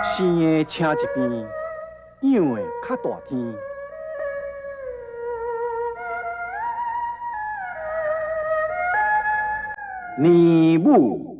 生的晟一边，养的較大天。年母。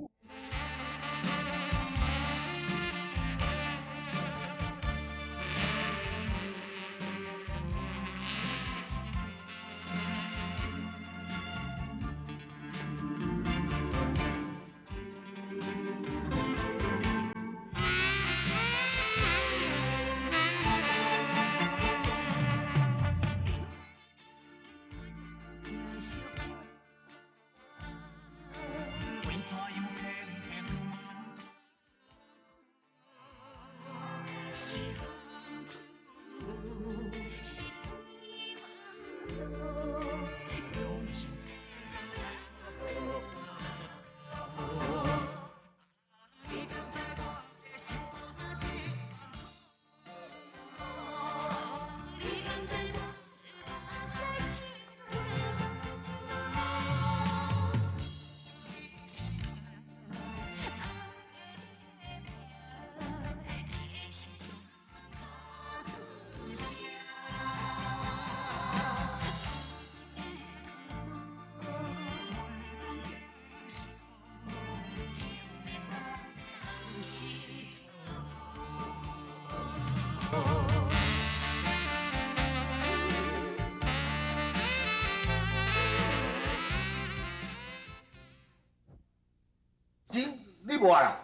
真，你无爱啊？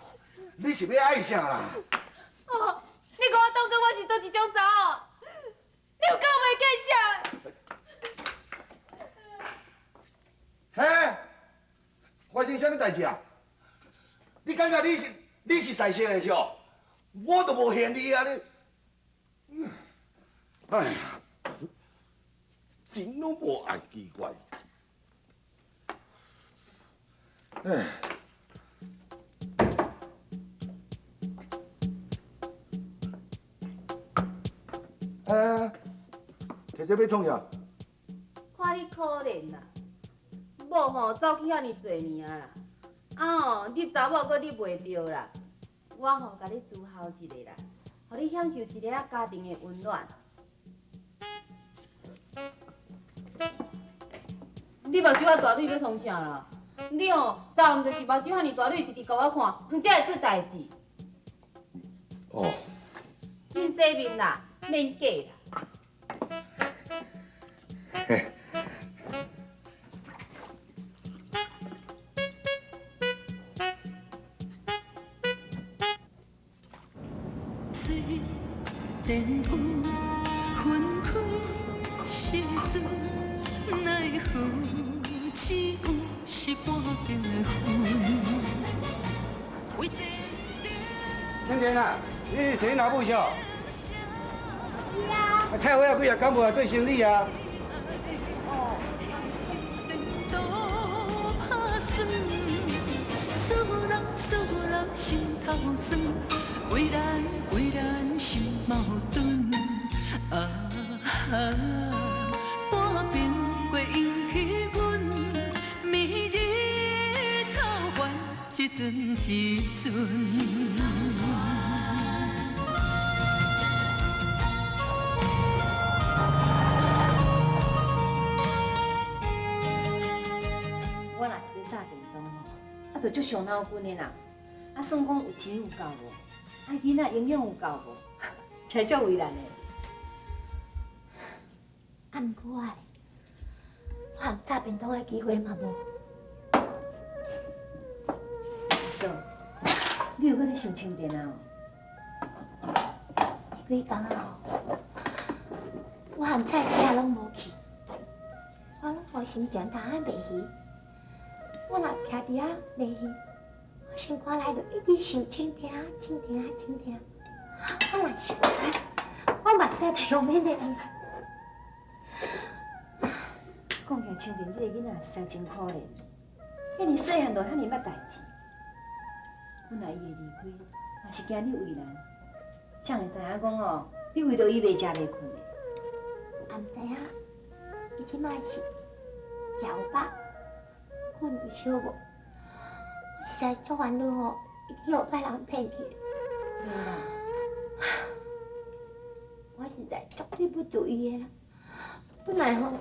你是欲爱啥啦？哦，你共我当做我是佗一种查某？你有够袂见识！嘿，发生啥物代志啊？你感觉你是在生的是哦？我都无嫌你啊你。哎呀，真拢无爱奇怪。哎。哎，摕这欲创啥？看你可怜啦，某吼走去遐尔济年啊啦，啊吼，入查某阁入袂著啦，我吼共你伺候一下啦，予你享受一下家庭的温暖。你目睭遐大蕊欲创啥啦？你吼昨暗就是目睭遐尔大蕊，直直共我看，毋才会出代志。哦。紧洗面啦，免假啦。虽然有分开时阵，奈何只有是半边的云。为前芊芊啊，你是找你老母啥？是啊。啊，菜花仔几日敢无来做生理啊？哦。思人思人心头酸，为难为难心矛盾。啊，半边过引起阮，暝日草原一阵一阵。我若是咧炸便当吼，啊，就足伤脑筋的啦。啊，算讲有钱有够无？啊，囡仔营养有够无？才足为难的。啊，毋过我咧，我连炸便当的机会嘛无。阿嫂，你有阁咧想充电啊？这几工啊吼，我含菜市仔拢无去，我拢无心情通仔卖鱼。我若徛伫遐卖鱼，我心肝内就一直想清甜、清甜、清甜。我若想啊，我目屎就用免得出来。讲起来，清甜这个囡仔实在真可怜，遐尔细汉就遐尔捌代志。本来伊会离开，嘛是惊你为难。谁会知影讲哦，你为著伊袂食袂睏的。也毋知影，伊这摆是食有饱，睏有少无？我实在足烦恼吼，伊去予歹人骗去。袂啦，在足对不住伊的啦。本来吼，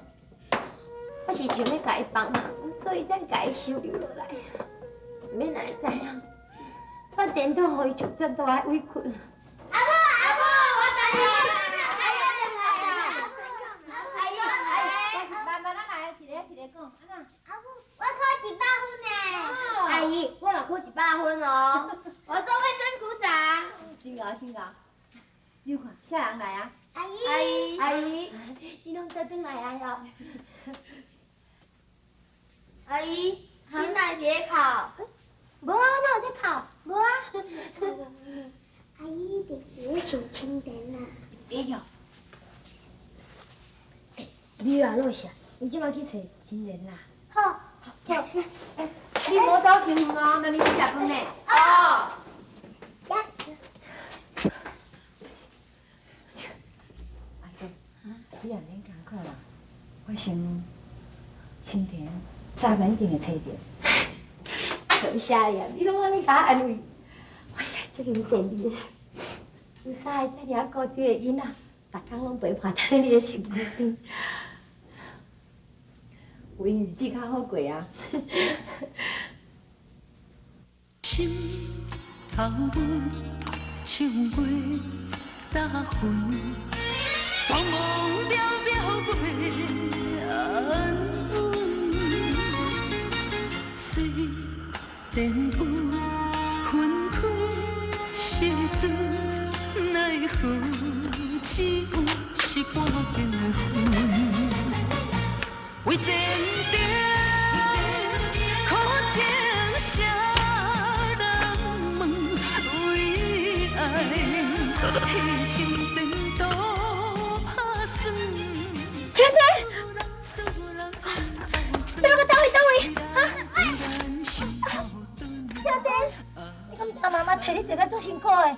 我是想欲共伊帮忙，所以才共伊收留落来。免哪会知影，煞颠倒予伊受遮大的委屈。阿母，阿母，我帮你。慢慢仔来，一个一个讲，按怎？阿母，我考100分呢。阿姨，我嘛考100分哦。我做卫生股长。真𠢕真𠢕。你看，啥人来啊？阿姨，阿姨，阿姨，你攏倒转来啊哟？阿姨，你哪会伫咧哭？无啊，我哪有在哭？无啊。阿姨，你就是咧想清田啦。别哟。你啊，老师，你这马去揣清田啦。好，好，欸，你莫走伤远哦，咱明去食饭呢。哦。阿叔，你也免艰苦啦，我想清田早晚一定会揣著。多谢你啊，你攏按呢共我安慰，我实足欣羡你的。有三个遮尔仔古锥的囡仔，逐工攏陪伴伫你的身躯边。有闲日子较好过啊。心头阮像月搭云，茫茫渺渺袂安稳。虽然有分开时阵，奈何只有是半径的云。为前程，苦情谁人问？为爱，牺牲前途拍算。前田，你欲佗位佗位？哈？前田，你敢知妈妈揣你做甲足辛苦的？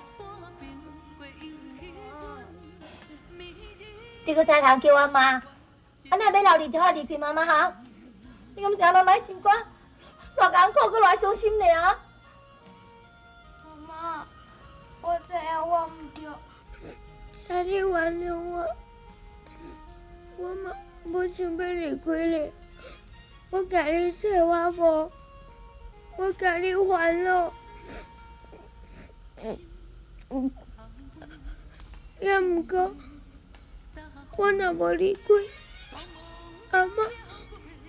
你阁抬头叫我妈？啊，哪会欲留伫遮离开妈妈哈？你敢知影妈妈的心肝偌艰苦，阁偌伤心咧啊？妈妈，我知影我毋对，请你原谅我。我嘛无想欲离开你，我共你找我某，我共你烦恼。也毋过，我若无离开，阿妈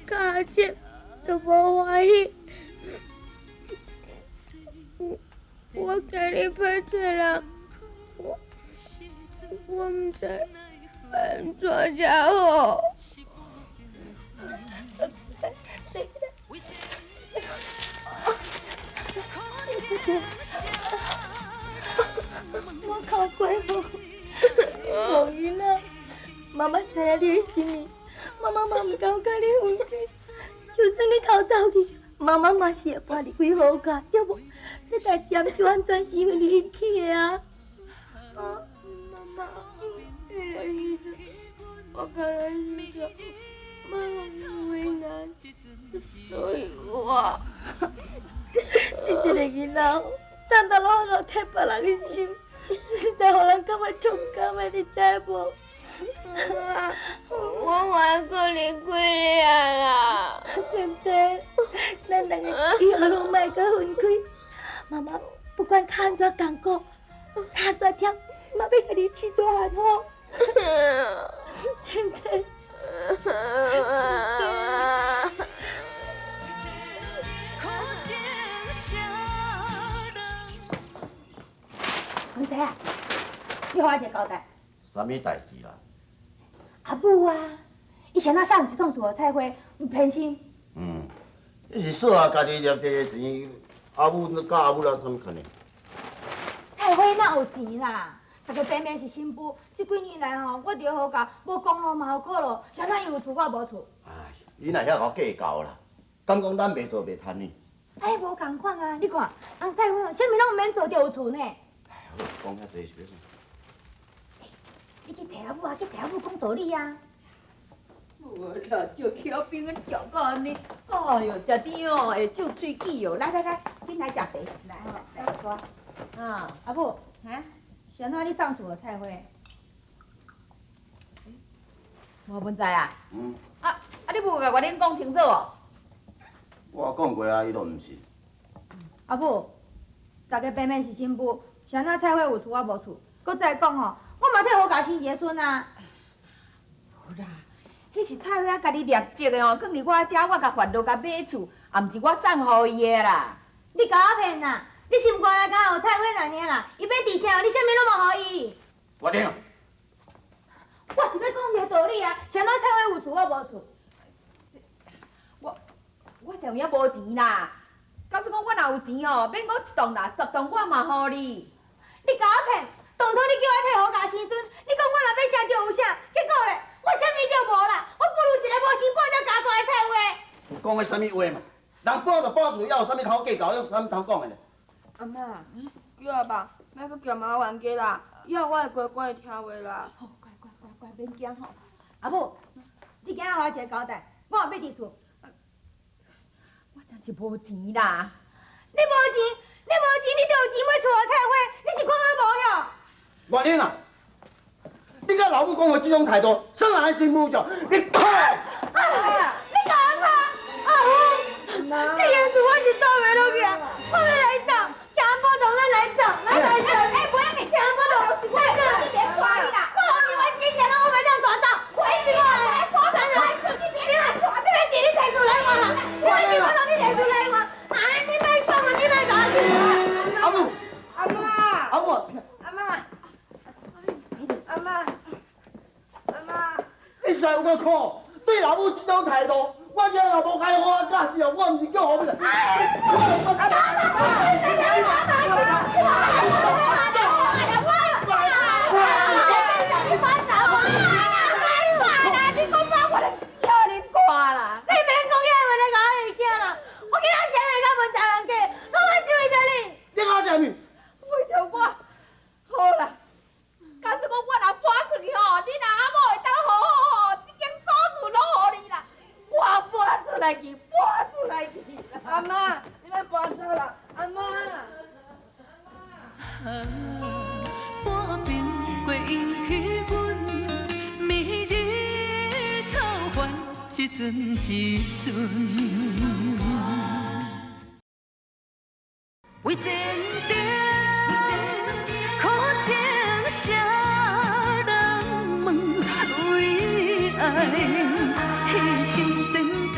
佮阿姐就无欢喜。我共你拍找人，我毋知按怎才好。我哭过无？无囡仔，妈妈知影你的心意，妈妈嘛毋甘佮你分开。就算你逃走去，妈妈嘛是会伴离开好家，对无？这代志也毋是完全是因为你引起的啊！妈妈，彼个时阵，我感觉是妈妈为难，所以我……你这个囡仔，淡淡拢会提别人的心，实在予人感觉足毋甘的，你知无？妈，我还阁离开你啊啦！真的，咱两个以后拢莫阁分开。妈妈不管较按怎艰苦，较按怎忝，嘛欲共你饲大汉吼。真的。文仔啊，你予我一个交代。啥物代志啦？阿母啊，伊是按怎送一栋厝予菜花，偏心。嗯，你是说啊，家己入这个钱，阿母佮阿母有啥物关系？菜花哪有钱啦？大家平平是新妇，这几年来吼，我伫好家，无功劳嘛有苦劳，是按怎伊有厝我无厝？哎，你若遐共计较啦，敢讲咱袂做袂趁呢？哎，无仝款啊！你看，翁菜花啥物拢毋免做就有厝呢。哎，好，讲遐济是欲创？你去揣阿母啊，去揣阿母讲道理啊！无啦，石桥边仔食到按呢，哎哟，食甜哦，会皱喙齿哦。来来来，紧来食茶，来来来，啊，阿母，哈，是按怎你送厝予菜花？无文在啊？嗯。啊啊！你无共月玲讲清楚哦？我讲过啊，伊都毋信。阿母，大家平平是新妇，是按怎菜花有厝我无厝？阁再讲吼，我嘛替好家生一个孙啊。无啦，彼是菜花家己立籍的哦，囥伫我遮，我共发落共买厝，也毋是我送予伊的啦。你共我骗啦！你心肝内敢有菜花尔尔啦？伊欲伫啥，你啥物拢无予伊。月玲，我是欲讲一个道理啊，是按怎菜花有厝我无厝？我是有影无钱啦。假使讲我若有钱吼，免讲一栋啦，10栋我嘛予你。你共我骗！当初你叫我替好家生孙，你讲我若欲啥就有啥，结果咧，我啥物都无啦，我不如一个无生半只家大的菜花。讲的啥物话嘛？人搬就搬厝，还有啥物通计较，还有啥物通讲的咧？阿妈，叫阿爸，莫阁叫妈冤家啦，以后我会乖乖听话啦。好，乖乖乖乖，免惊吼。阿母，你今仔予我一个交代，我有欲伫厝。我真是无钱啦！你无钱，你无钱，你就有钱买厝予菜花，你是看我无哟？月玲啊，你佮老母讲话这种态度，算按呢新妇上？你看！你共我拍！阿母，这件事我是做袂落去啊！我欲来走，行不动，咱来走，咱来走。哎，不要紧，行不动，我走，你别抓你啦！我是我之前拢我欲当带走，回是我来，我来，你来，你别钱你提出来换啦！我钱我拢你提出来换，哎，你莫讲啊，你莫讲阿母，阿妈，阿母，阿妈，阿妈，阿妈，你实在有够苦，对老母这种态度，我这若无开好教示哦，我毋是叫予你。阿妈，你讲啥物？为著我，好啦，假使讲我若搬出去吼，你若阿某会当好好好，这间祖厝拢予你啦。我搬出来去，搬出来去。阿妈，你莫搬走啦，阿妈。半暝过引起阮，暝日草还一阵一阵。为前程，苦情谁人问？为爱牺牲前途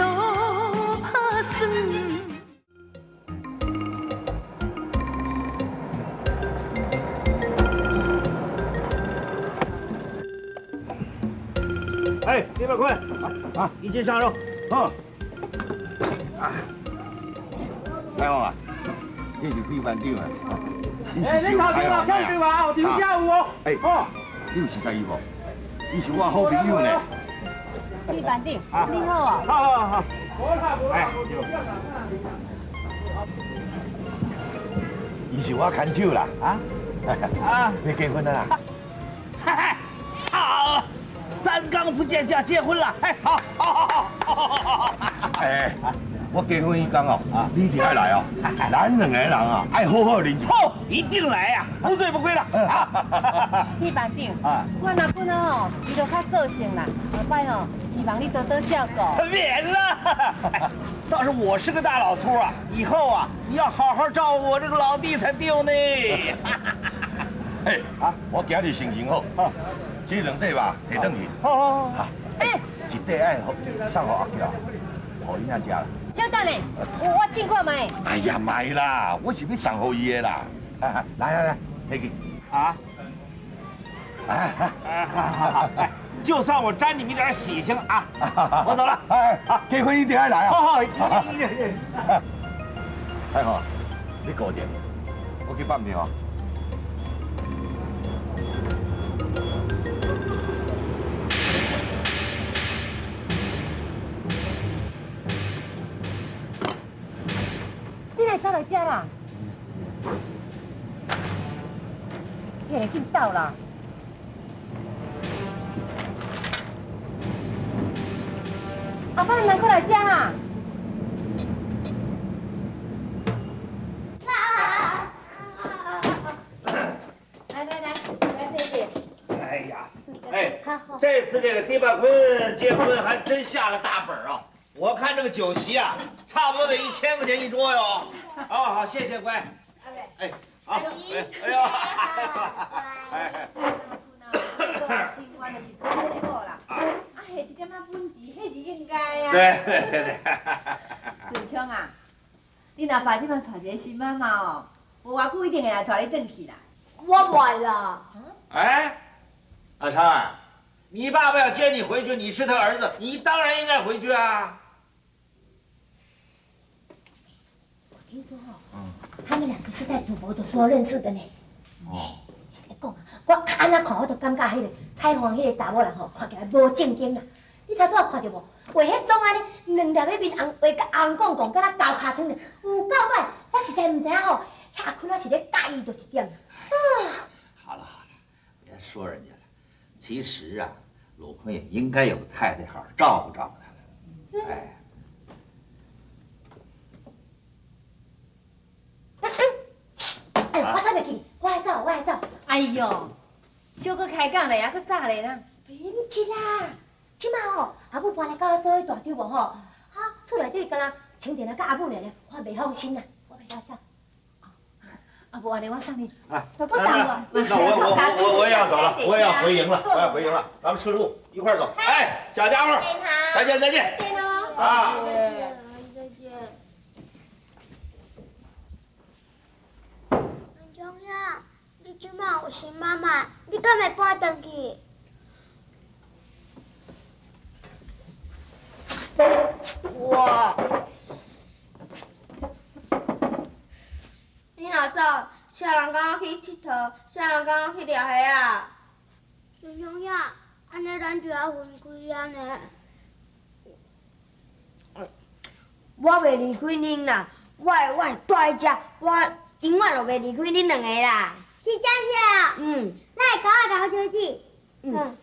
拍算。哎，李百坤，啊，一斤上肉，啊，开放啊！这是铁班长啊！哎，你头前啊，看对吧？有遮有哦。哎，你有熟似伊无？伊是我好朋友呢。铁班长，你好哦。好好好。哎，伊是我牵手啦，啊啊，欲结婚啦！好，三竿不见就要结婚了，哎，好，好，好，好，好，好，好。哎。我结婚彼天哦，你一定爱来哦。咱两个人啊，爱好好啉。好，一定来呀，不醉不归啦。铁班长，我若本啊吼，伊就较扫兴啦，后摆吼，希望你多多照顾。免了，倒是我是个大老粗啊，以后啊，你要好好照顾我这个老弟才对呢。哎，啊，我今日心情好，这两块吧，提转去。好好好。哎，一块爱送予阿娇，予囡仔食啦。稍等下，我试看觅。哎呀，莫啦，我是欲送予伊的啦。来来来，提去。啊？哎哎，好好好，就算我沾你们一点喜庆啊！我走了。哎，结婚一定爱来啊！好好，一定一定。太好，你顾者，我去放尿。你来走来遮啦，起来紧走啦！阿爸，你莫阁来遮啦！来来来，来这边。哎呀，哎，好。这次这个迪巴坤结婚还真下了大本啊！我看这个酒席啊，差不多得1000块钱一桌哟。哦，好，谢谢乖。哎，好，哎，哎呦，哎。这个新官就是娶一个某啦，啊，下一点仔本钱，彼是应该啊。对对对对。顺昌啊，你若爸这摆娶一个新妈妈哦，无偌久一定会来带你转去啦。我袂爱啦。哎，阿昌啊，你爸爸要接你回去，你是他儿子，你当然应该回去啊。我听说哦，他们两个是在赌博的时候认识的呢。哦。实在讲啊，我按怎看我就感觉彼个彩凤彼个查某人吼，看起来无正经啦。你头拄仔看著无？画彼种按呢，两粒彼面红画甲红摃摃，敢若厚尻川咧，有够歹。我实在毋知影吼，遐阿坤啊是咧佮意就是点啊。好了好了，别说人家了。其实啊，鲁坤也应该有个太太好好照顾照顾他了。哎。哎呦，我煞袂记，我爱走，我爱走。哎呦，小可开讲咧，犹阁早咧啦。毋是啦，这马吼，阿母搬来佮我做伙住对无吼？啊，厝内底敢若清田啊，佮阿母尔尔，我袂放心啦，我欲走。啊，无按呢，我送你。哎，那我也要走了，我也要回营了，我要回营了。咱们顺路一块儿走。哎，小家伙，再见再见。再见哦。啊。再见。陈兄，你这马有新妈妈，你敢会搬转去？我。你若走，啥人敢去𨑨迌？啥人敢去掠虾啊？孙兄呀，按呢咱就要分开啊呢。我袂离开恁啦，我会住佇遮，我永远都袂离开恁两个啦。是真是啊？嗯。来，搞啊搞手指。嗯。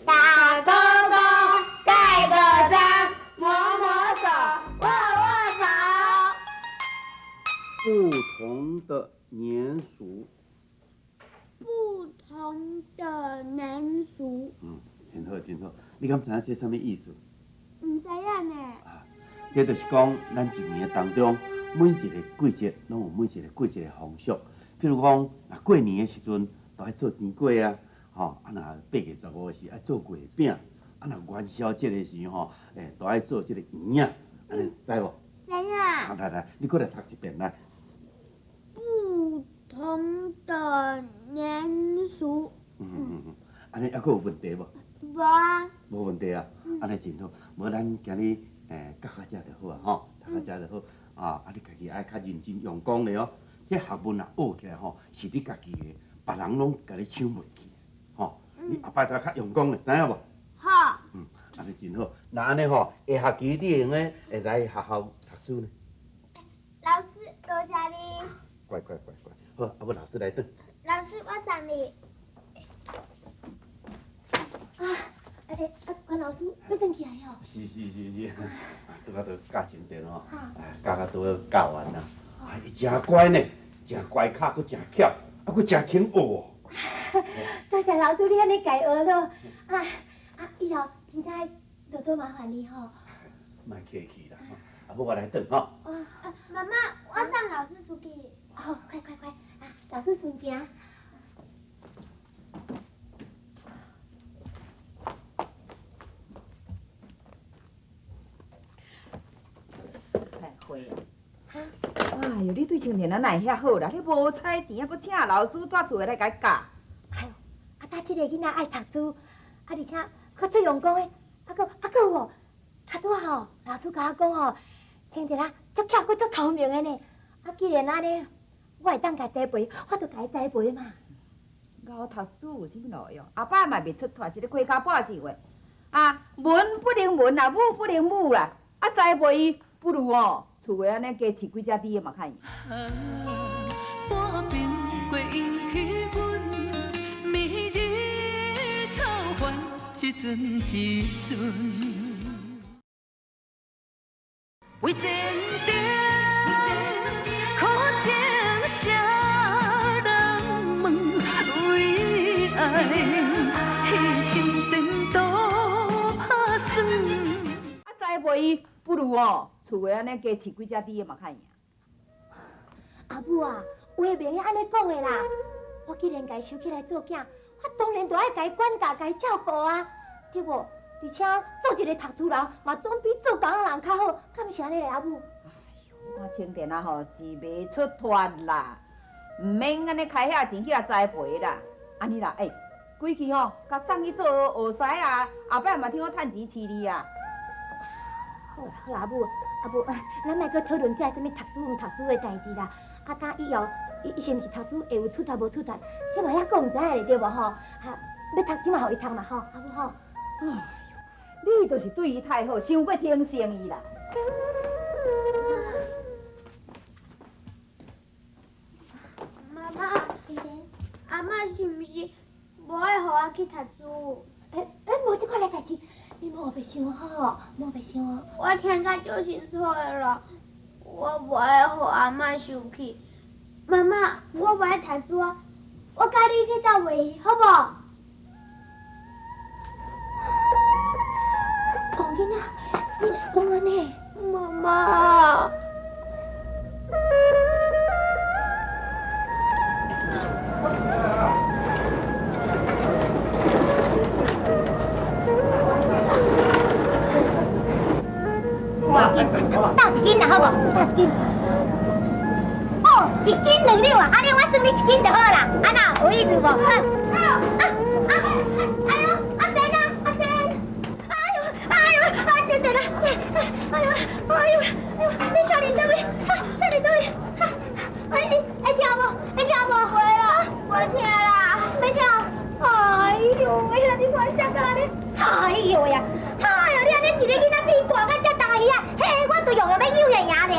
打勾勾，盖个章，摸摸手，握握手。不同的年俗。不同的年俗。嗯，真好真好。你敢知影这啥物意思？毋知影呢。啊，这就是讲，咱一年当中，每一个季节拢有每一个季节的风俗。譬如讲，若过年的时阵，就爱做甜粿啊，吼，啊若8月15时爱做月饼，啊若元宵节的时吼，欸，就爱做这个圆仔，按呢知无？知影。啊，来来，你阁来读一遍来。不同的年俗。按呢犹阁有问题无？无啊。无问题啊，按呢真好。无咱今日教到遮就好啊，吼，读到遮就好。啊，啊你家己爱较认真用功咧哦。这学问若学起来吼，是你家己的，别人拢共你抢袂去，吼。你后摆就爱较用功咧，知影无？好。嗯，按呢真好。那按呢吼，下学期你会用得会来学校读书呢？老师，多谢你。乖乖乖乖，好，啊，无老师来转。老师，我送你。啊，哎，啊，关老师欲转去啊哟？是是是是，啊，拄仔都教真电吼，哎，教到拄好教完啦。啊，伊真乖呢，真乖巧，阁真巧，啊，阁真肯学哦。多谢老师你按呢共伊学咯，啊啊，以后真正爱多多麻烦你吼。莫客气啦，啊，无我来转吼。啊，妈妈，我送老师出去。好，快快快，啊，老师顺行。哎，花啊！哎呦，你对青田啊，哪会遐好啦？你无彩钱，犹阁请老师蹛厝内来共伊教。哎呦，啊，搭这个囡仔爱读书，啊，而且阁足用功的，啊，阁有哦，较拄仔吼，老师共我讲吼，青田啊，足巧阁足聪明的呢。啊，既然按呢，我会当共伊栽培，我就共伊栽培嘛。𠢕读书有啥物路用？后摆嘛袂出脱，一个开跤半是话。啊，文不能文啦，武不能武啦。啊，栽培伊不如哦。厝的按呢加饲几只猪的嘛较用。半瓶过引起阮暝日草原一阵一阵。为前程，苦情谁人问？为爱。牺牲前途拍算。啊，栽培伊不如哦，厝的按呢加饲几只猪的嘛较赢。阿母啊，话袂用按呢讲的啦。我既然共伊收起来做囝，我當然就愛共伊管教、共伊照顧啊，對無？而且做一個讀書人，嘛總比做工仔人較好，敢毋是按呢咧，阿母？我看青田啊吼是袂出脫啦，毋免按呢開遐錢去遐栽培啦。按呢啦，欸，規氣吼，共送去做學師啊，後擺嘛聽講趁錢飼你啊。好啦好啦，阿母，阿母，咱莫閣討論這啥物讀書毋讀書的代誌啦。啊，敢以後伊伊是毋是讀書會有出頭無出頭，這嘛抑閣毋知影咧，對無吼？啊，欲讀這嘛予伊讀嘛吼，阿母吼。哎喲，你就是對伊太好，傷過疼惜伊啦。媽媽，阿嬤是毋是無愛予我去讀書？欸欸，無這款的代誌，你莫烏白想吼，莫烏白想哦。我聽甲足清楚的咯，我無愛予阿嬤生氣。媽媽，我無愛讀書啊，我佮你去鬥賣魚，好無？戇囡仔，你哪會講按呢？媽媽。鬥一斤啦，好無？鬥一斤。哦，一斤兩兩啊，按呢我算你一斤就好啦。按怎有意思無？啊啊啊！哎喲，阿珍啊，阿珍！哎喲，哎喲，阿珍珍啊！哎喲，哎喲，哎喲，你少年佗位？哈，少年佗位？哈，哎，會疼無？會疼無？會啦，袂疼啦，袂疼。哎喲，哎呀，你看啥甲呢？哎喲呀！哎喲，你按呢一个囡仔屁掛甲遮重的魚仔，嘿，我都用用欲救伊贏爾咧。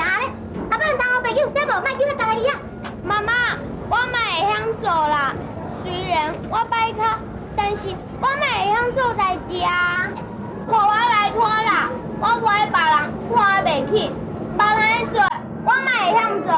阿伯當烏白救，這無莫救遐重的魚仔。媽媽，我嘛會曉做啦，雖然我歹跤，但是我嘛會曉做代誌啊。予我來拖啦，我無愛別人看袂起，別人做，我嘛會曉做。